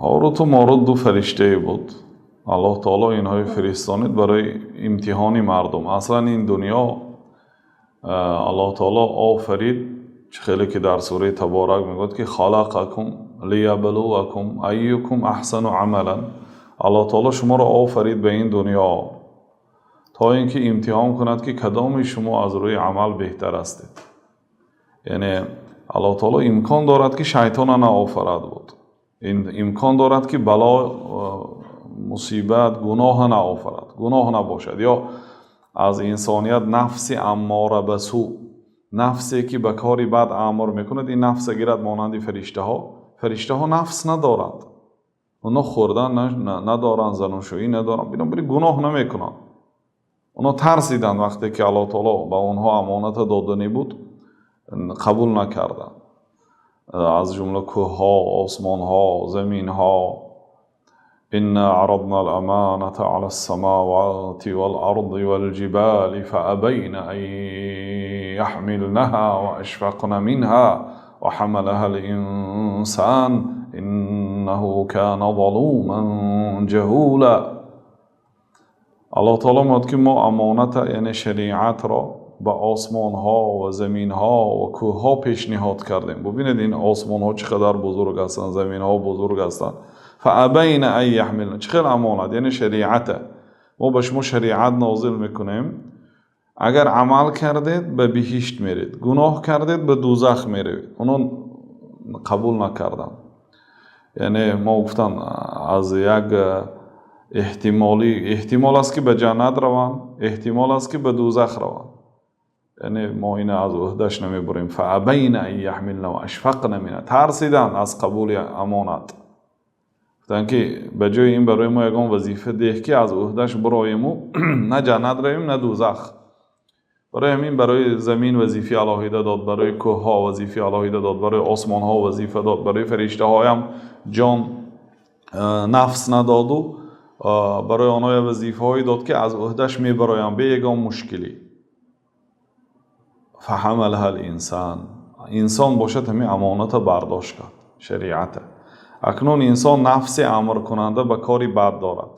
Ҳоруту Морут ду фариштае буд. Аллоҳ таоло инҳои фиристонид барои имтиҳони мардум. Аслан ин дунё Аллоҳ таоло офарид, чӣ хеле ки дар сураи Таборак мегӯяд, ки халақакум лияблувакум айюкум аҳсану амалан. Аллоҳ таоло шуморо офарид ба ин дунё, то ин ки имтиҳон кунад, ки кадоми шумо аз рӯи амал беҳтар ҳастед. Яъне Аллоҳ таоло имкон дорад, ки шайтона наофарад буд, имкон дорад, ки бало, мусибат, гуноҳа наофарад, гуноҳ набошад, ё аз инсоният нафси аммора ба сӯ, нафсе ки ба кори бад амр мекунад, ин нафса гирад монанди фариштаҳо. Фариштаҳо нафс надоранд, онҳо хӯрдан надоранд, занушӯӣ надоранд, бинобар ин гуноҳ намекунанд. Онҳо тарсиданд, вақте ки Аллоҳ таоло ба онҳо амоната додани буд, қабул накарданд. Аз ҷумла кӯҳҳо, осмонҳо, заминҳо. إنا عرضنا الأمانة على السماوات والأرض والجبال فأبين أن يحملنها وأشفقن منها وحملها الإنسان إنه كان ظلوما جهولا. Аллоҳ таоло мегӯяд, ки мо амоната, яъне шариатро, ба осмонҳо ва заминҳо ва кӯҳҳо пешниҳод кардем. Бубинед, ин осмонҳо чӣ қадар бузург ҳастанд, заминҳо бузург ҳастанд. فأبين أن يحملن, чӣ хел амонат, яъне шариата. Мо ба шумо шариат нозил мекунем, агар амал кардед, ба биҳишт меред, гуноҳ кардед, ба дузах меравед. Онон қабул накарданд. Яъне мо гуфтан, аз як эҳтимолӣ, эҳтимол аст, ки ба ҷаннат раванд, эҳтимол аст, ки ба дузах раванд. Яъне мо ина аз ӯҳдаш намебурем. فأبين أن يحملن وأشفقن منها, тарсиданд аз қабули амонат. Гуфтанд, ки ба ҷои ин барои мо ягон вазифа деҳ, ки аз ӯҳдаш бироему на ҷаннат равем, на дузах. Барои ҳамин барои замин вазифаи алоҳида дод, барои кӯҳҳо вазифаи алоҳида дод, барои осмонҳо вазифа дод, барои фариштаҳоям ҷон, нафс надоду барои онҳо вазифаҳое дод, ки аз ӯҳдаш мебароянд бе ягон мушкилӣ. فحملها الإنسان, инсон бошад, ҳамин амоната бардошт кард, шариата. Акнун инсон нафси амркунанда ба кори бад дорад.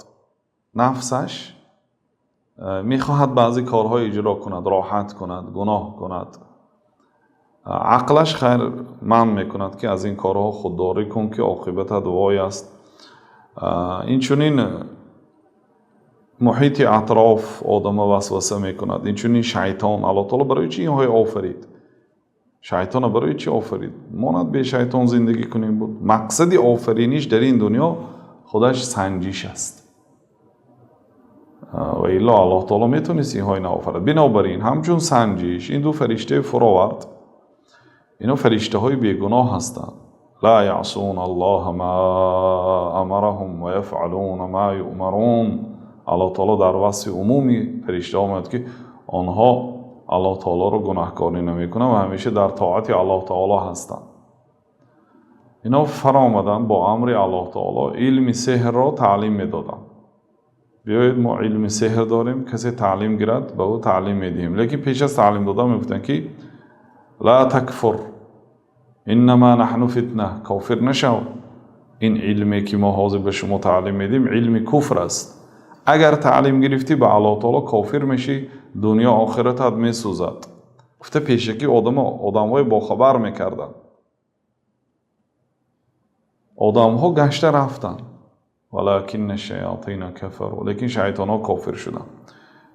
Нафсаш мехоҳад баъзе корҳо иҷро кунад, роҳат кунад, гуноҳ кунад. Ақлаш хайр манъ мекунад, ки аз ин корҳо худдорӣ кун, ки оқибатат вой аст. Инчунин муҳити атроф одама васваса мекунад, инчунин шайтон. Аллоҳ таоло барои чӣ инҳое офарид? Шайтона барои чӣ офарид? Монад бе шайтон зиндагӣ кунем буд. Мақсади офариниш дар ин дунё худаш санҷиш аст. Ва илло Аллоҳ таоло метавонист инҳое наофарад. Бинобар ин ҳамчун санҷиш ин ду фариштаи фуровард. Ино фариштаҳои бегуноҳ ҳастанд. لا يعصون الله ما أمرهم ويفعلون ما يؤمرون. Аллоҳ таоло дар васфи умуми фариштаҳо мегӯяд, ки онҳо Аллоҳ таолоро гунаҳкорӣ намекунанд ва ҳамеша дар тоати Аллоҳ таоло ҳастанд. Ино фаромаданд, бо амри Аллоҳ таоло илми сеҳрро таълим медоданд. Биёед, мо илми сеҳр дорем, касе таълим гирад, ба ӯ таълим медиҳем. Лекин пеш аз таълим додан мегуфтанд, ки لا تكفر إنما نحن فتنة, кофир нашав, ин илме ки мо ҳозир ба шумо таълим медиҳем, илми куфр аст. Агар таълим гирифтӣ, ба Аллоҳ таоло кофир мешӣ, дунё охиратат месӯзад, гуфта пешакӣ одамҳои бохабар мекарданд. Одамҳо гашта рафтанд. ولكن الشياطين كفروا, лекин шайтонҳо кофир шуданд.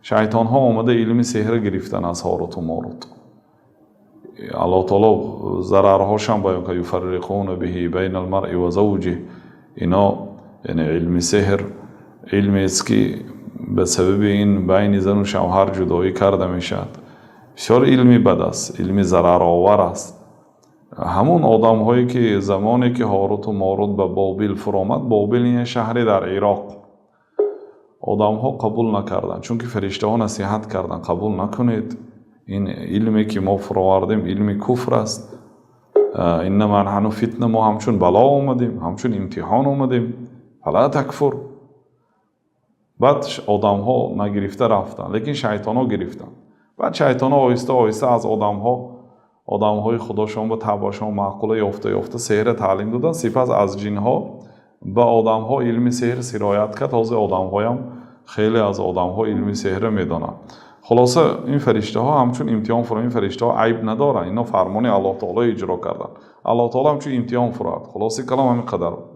Шайтонҳо омада илми сеҳр гирифтанд аз Ҳоруту Морут. Аллоҳ таоло зарарҳошам баён кард: يفرقون به بين المرء وزوجه. Ино, яъне илми сеҳр, илмест, ки ба сабаби ин байни зану шавҳар ҷудоӣ карда мешавад. Бисёр илми бад аст, илми зараровар аст. Ҳамун одамҳое ки замоне ки Ҳоруту Морут ба Бобил фуромад, Бобил ин шаҳре дар Ироқ, одамҳо қабул накарданд, чунки фариштаҳо насиҳат карданд: қабул накунед, ин илме ки мо фуровардем, илми куфр аст. إنما نحن فتنة, мо ҳамчун бало омадем, ҳамчун имтиҳон омадем. فلا تكفر. Баъд одамҳо нагирифта рафтанд, лекин шайтонҳо гирифтанд. Баъд шайтонҳо оҳиста оҳиста аз одамҳо, одамҳои худошон ба табъашон маъқула ёфта ёфта, сеҳра таълим доданд. Сипас аз ҷинҳо Ба одамҳо илми сеҳр сироят кард. Ҳозир одамҳоям, хеле аз одамҳо илми сеҳрро медонанд. Хулоса, ин фариштаҳо ҳамчун имтиҳон фуро, ин фариштаҳо айб надоранд, инҳо фармони Аллоҳи таъоло иҷро карданд. Аллоҳи таъоло ҳамчун имтиҳон фуро. Хулоса, калом ҳамин қадар.